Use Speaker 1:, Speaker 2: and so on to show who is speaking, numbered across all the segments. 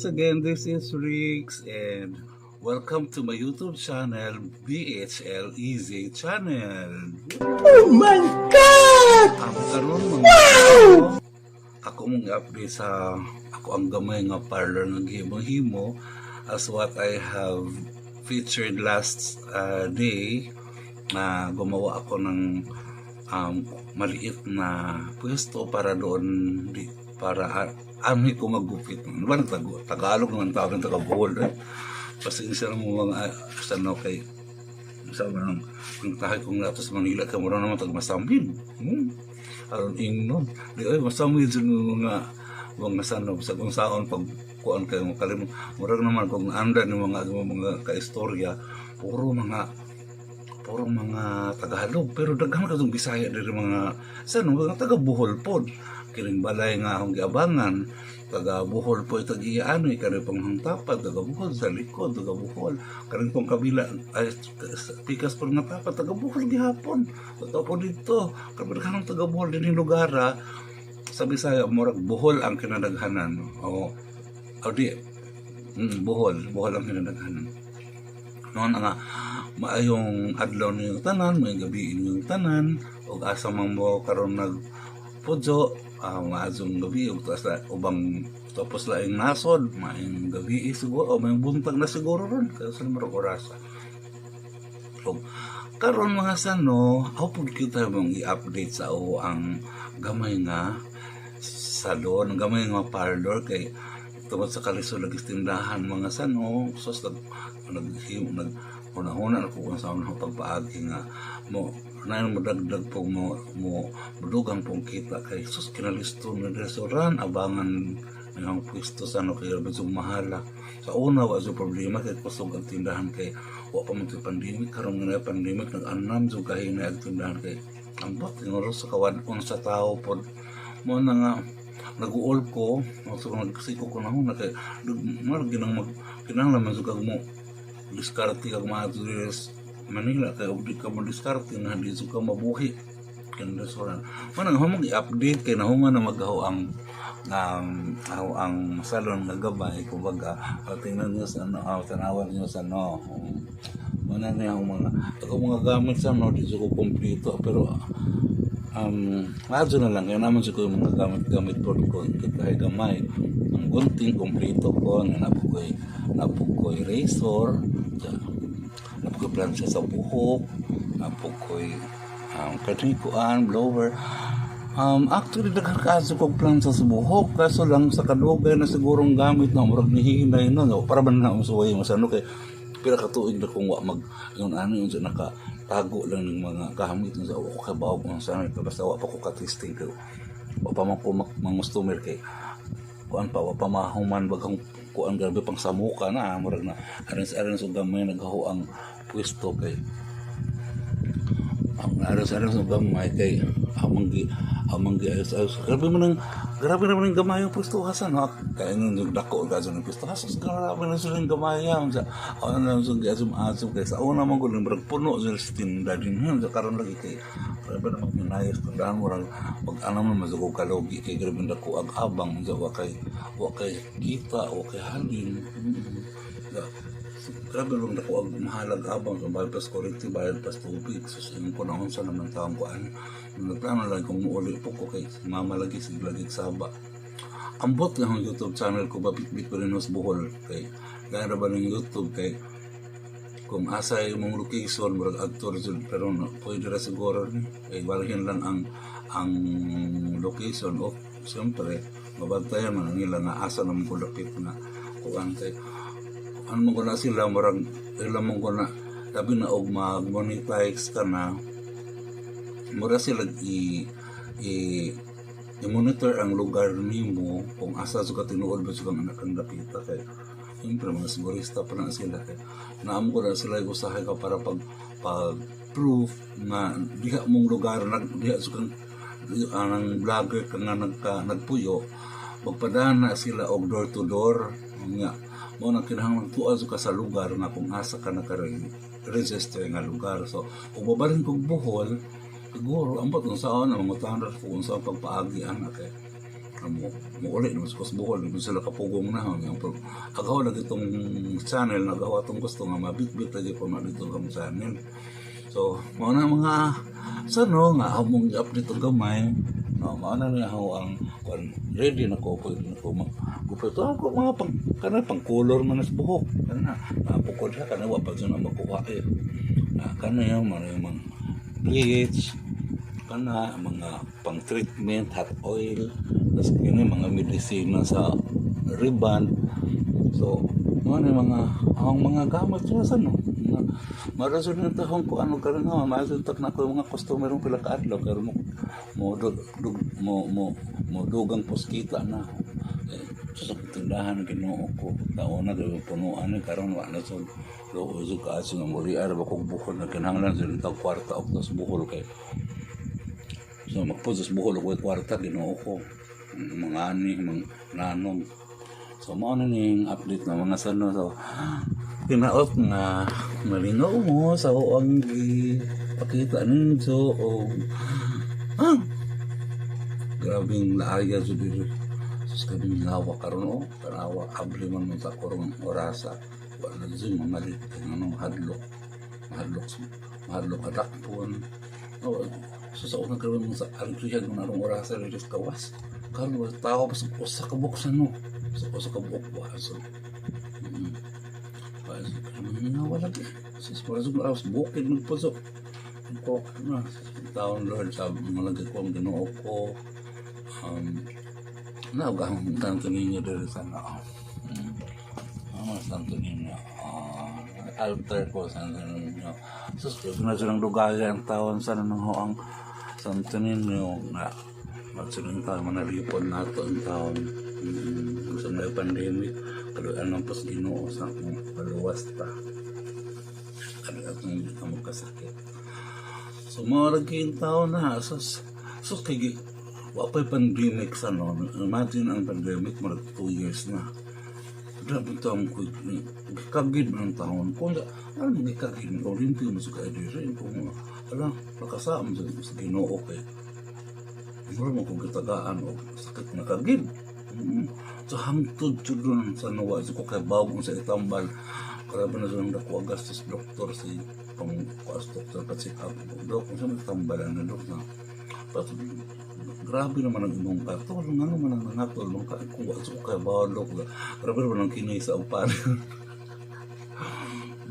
Speaker 1: Once again, this is Riggs and welcome to my YouTube channel, BHL Easy Channel.
Speaker 2: Oh my God!
Speaker 1: Ang karon, mga wow! Ako mong i-update sa ako ang gamay nga parlor nga gihimo as what I have featured last day na gumawa ako ng maliit na pwesto para doon di, para ami ko maggupit. Ano ba Tagalog naman tawag ng taga Bohol eh. Pasensya na mo mga sa no kay sa mga ang tahay kong nato sa Manila kay mura naman tag masamid. Aron ingnon. Di ay masamid sa mga sano sa kung saon pag kuan kayo makalimot. Murag naman kung anda ni mga kaistorya, puro mga Tagalog, pero daghan kadtong Bisaya diri, mga sa ano, mga taga Bohol pod. Kining balay nga akong giabangan, taga Bohol po itag iya ano, kani pang tapad taga Bohol, sa likod taga Bohol, kaning pang kabila ay pikas po nga tapad taga Bohol gihapon. Totoo po dito kami daghan taga Bohol dinhi lugar sa Bisaya. Murag Bohol ang kinadaghanan o o di Bohol, Bohol ang kinadaghanan noon. Nga maayong adlaw ninyong tanan, maayong gabi inyong tanan, ug asa man mo karon nagpudyo, maayong gabi ug sa ubang tapos laing nasod, maayong gabi siguro o maayong buntag na siguro ron kaya sa numero orasa. Ug karon, mga sano, ako pud kita mong i-update sa o ang gamay nga salon, gamay nga parlor kay tungod sa kalisod lagi sa tindahan, mga sano, sus, nag nag nag hunahuna na ko kung saan ako pagpaagi nga mo na mo dagdag po mo mudugang pong kita kay sus, kinalisto na restaurant abangan ang pwesto sa ano kay medyo mahala. Sa una wa jud problema kay kusog ang tindahan kay wa pa man to'y pandemic. Karon nga na pandemic, nag-anam jud kahina ang tindahan kay ambot ingoro sa kawad-on sa tao pod. Mo na nga nag-uol ko, so nagsiko ko na na kay marag ginang mag kinahanglan man jud kag mo diskarte kag maadto diri sa Manila kay og di ka mo diskarte na di jud ka mabuhi kanang restaurant. Mo nang humong i-update kay nahunga na magaho ang aho ang salon nga gabay kumbaga. Tingnan niyo sa ano, tanawan niyo sa ano. Mo na niya ang mga ako mga gamit sa ano, di jud ko kompleto, pero adyo na lang kaya naman siguro yung mga gamit-gamit po ko kahit gamay. Ang gunting kompleto ko na napukoy razor, napukoy plancha sa buhok, napukoy kanikuan blower. Actually daghan kaso kog plancha sa buhok, kaso lang sa kadugay na sigurong gamit na murag nihinay no, no para ba na usuway mo sa ano kay pila ka tuig na kung wa mag yung ano yung sa nakatago lang ng mga gamit sa ako kay baog ang sana basta wa pa ko ka-testing kay wa pa man ko mangustomer kay kuan pa, wa pa mahuman baghang kuan, grabe pang samuka na murag na aron sa aron sa gamay naghaho ang pwesto kay ang aron sa aron sa gamay kay amang gi ayos ayos. Grabe naman ang gamay ang pwesto hasan ha kay nung dako ka sa pwesto hasan, grabe na sila ang gamay sa ano lang sa asum asum kay sa una man gud murag puno sa tinda din sa karon lagi kay grabe na magminayos tindahan. Murag pag ano man mazugo kalugi kay grabe dako ang abang sa wa kay kita, wa kay halin. Grabe lang dako ang mahalag abang sa bayad pas kuryente, bayad pas tubig. So sa ingon ko na unsa naman taong kuan. Nagplano lang kung muuli po ko kay mama lagi sig lagi saba. Ambot lang ang YouTube channel ko ba, bitbit ko rin sa Bohol kay dahil ra ba ng YouTube kay kung asa imong location murag adto ra jud, pero no, pwede ra siguro ni kay balhin lang ang location o siyempre mabantayan man nila nga asa naman ko dapit nga kuan kay ano mo ko na sila murag ila mo ko na labi na og mag-monetize ka na, mura sila i i-monitor ang lugar nimo kung asa sa ka tinuod ba sa kang anak ang dapita kay siyempre mga sigurista pa na sila kay naamo ko na sila usahay ka para pag proof nga diha mong lugar nag diha sa kang ang vlogger ka nga nagpuyo, magpadana sila og door to door nga mo na kinahanglan tuwa ka sa lugar nga kung asa ka naka-register nga lugar. So kung babalhin kog Bohol siguro, ambot kung saan ang mangutahan ra ko kung saan pagpaagi ana kay Mo mo uli naman sa Buhol, di sila kapugong na ang agaw lagi itong channel, nagawa itong gusto nga mabitbit lagi po na dito ang channel. So mao na mga sano nga among i-update og gamay, no? Mao na niya ho ang kuan, ready na ko, pwede na ko gupit ako mga pang kana, pang color man sa buhok kana, napukod ha kana, wa pa jud na makuha eh na kana yung mga bleach kana, mga pang treatment, hot oil, tas kini mga medisina sa rebond. So mga na mga ang mga gamit sa sano marason ng tahong ko ano karon nga masuntok na ko mga customer ng pila ka adlaw, pero mo mo dug, dug, mo mo mo dugang poskita na eh, sa tindahan. Ginoo ko, taon na kay punuan ni karon, wa na. So luoy jud kaayo nga muri ara ba kog Buhol na kinahanglan sa tag kwarta og tas Buhol kay so magpud sa Buhol og kwarta. Ginoo ko, mga ani mga nanom. So mao na ning update na mga sano. So hinaot nga malingaw mo sa ang gipakita ninyo o grabing laaya jud diri. Sus, grabing lawa karon oh. Tanawa, abli man mo sa korong orasa, wala jud mamalit kay anong hadlok, mahadlok, mahadlok adakpon. Oh, so sa unang karon mo sa aligrihan mo narong orasa diri sa kawas karon, wala tao pa sa usa ka buok sa no sa usa ka buok ba. So wala lagi. Sus, wala jud awas bukid magpuso ko na taon. Lord, sa mga lagi ko ang Ginoo ko, naugahong Santo Niño diri sa na Santo Niño, altar ko, Santo Niño. Sus, na silang lugayan ang taon sa ano ang Santo Niño nga magsunod taon manalipon nato ang taon sa may pandemic. Kaluan ng pas Ginoo sa akong paluwas ta, kaluan hindi ka magkasakit. So mga lagi taon na sus, sus, kay wa pa'y pandemic sa no. Imagine ang pandemic, mga 2 years na. Grabe taon ko, gikagid man ang taon. Kung ano gikagid ko, limpi mo sa kaediri. Kung ala, nakasama sa Ginoo kay mura mo kung gitagaan o sakit na kagid. So hangtod jud dun sa nawa ko kay bawog sa itambal. Grabe na silang dako ang gastos doktor si pang kuas doktor pa check up. Dok, kung sa tambalan na dok na. But, grabe naman ang imong katol. Ngano man ang nangatol nung ka kung wa ko kay bawog. Grabe naman ang kinay sa upan.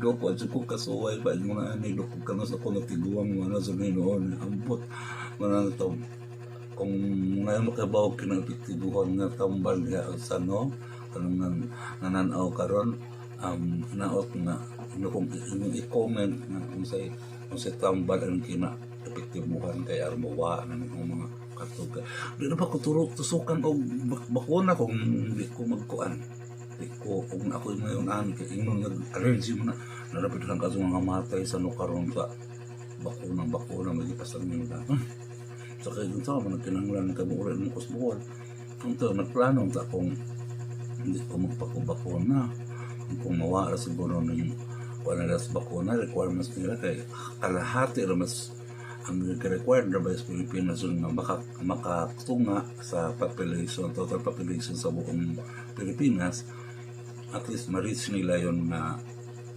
Speaker 1: Dok, wa ko kasuway pa mga ani dok kano sa ko natiguang mga sa noon ambot mga to kung ngayon makabaw kinapiktibuhan nga tambal diha sa no kanang nananaw karon, naot nga ano kung inyong i-comment nga unsay unsay tambal ang kina epektibuhan kay armawa na ng mga katog. Di na ba ko turo tusukan og bakuna kung di ko magkuan, di ko kung ako ngayon ani kay ingnon nag allergy mo na narapit lang kaso mga matay sa no karon sa bakuna, bakuna magipasang nila. Sa kay sa man kinahanglan kay mo ng kusbuhol. Unto nagplano ta kung hindi ko magpakubakuna, kung mawara siguro ng wala na sa bakuna requirements nila kay kalahati ra mas ang required na ba sa Pilipinas yun nga makatunga sa population, total population sa buong Pilipinas, at least ma-reach nila yon nga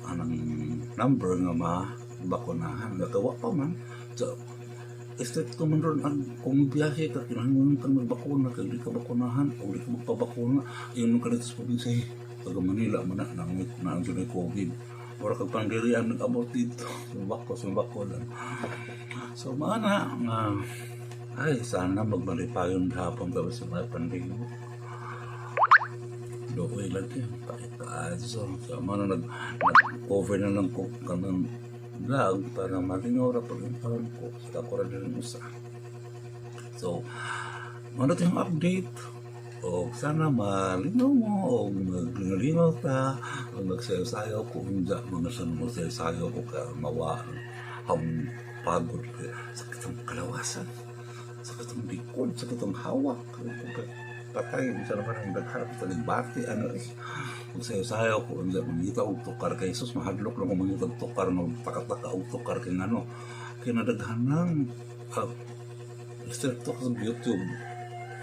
Speaker 1: anang number nga mabakunahan. Gagawa pa man so stricto man ron ang kung biyahe ka, kinahanglan kang magbakuna kay di ka bakunahan o di ka magpabakuna, yun ka dito sa probinsya eh. Taga Manila man na nang na ang COVID, wala kag pandirian nag-abot dito, bako sa bako lang. So maana nga ay sana magmalipayon hapon ka sa mga pandemic. Dokoy lagi pait ka. So sa mga nag cover na lang ko kanang vlog para malingaw ra pag yung taon ko sa ako ra din usa. So ano yung update o sana malingaw mo o maglingaw ta o magsayo-sayo ko unja mga sa magsayo-sayo ko ka mawa ang pagod, sakit ang kalawasan, sakit ang likod, sakit ang hawak ko, patay sa naman ang daghan sa nagbati ano eh. Magsayo-sayo ko unja mangita og tukar kay sus, mahadlok lang ko mangita og tukar nga taka-taka og tukar kay ngano kinadaghan ng stricto sa YouTube.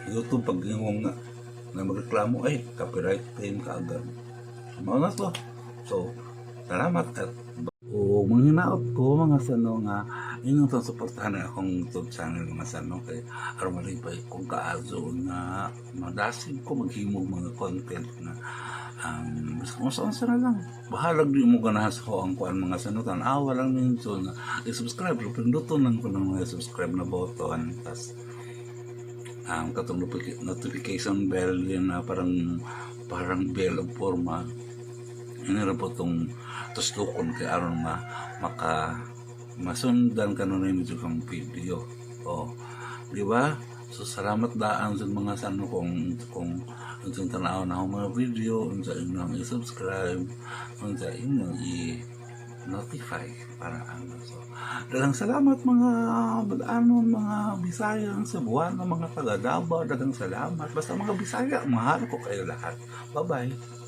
Speaker 1: YouTube, pag yung nga na magreklamo ay copyright claim ka agad. Mao na to. So, salamat at o mga hinaot ko, mga sano, nga inyong itong suportahan ang akong YouTube channel, mga sano, kay aron malipay kong kaazo nga madasig ko maghimog mga content na basta kung saan na lang. Bahalag di mo ganahan sa ang kuan, mga sano, tan-awa lang ninyo na i-subscribe, pinduton lang ko ng mga subscribe na button, tas katong notification bell din na parang parang bell ang forma ini ra po tong tuslukon kay aron nga maka masundan ka nun ninyo kang video. Oh, di ba? So salamat daan sa mga sano kung unsang tanaw na akong mga video, unsa inyong i-subscribe, unsa inyong i-notify para ano. So daghang salamat, mga ano, mga Bisayang, Cebuano, mga taga Davao, daghang salamat. Basta mga Bisaya, mahal ko kayo lahat. Bye bye.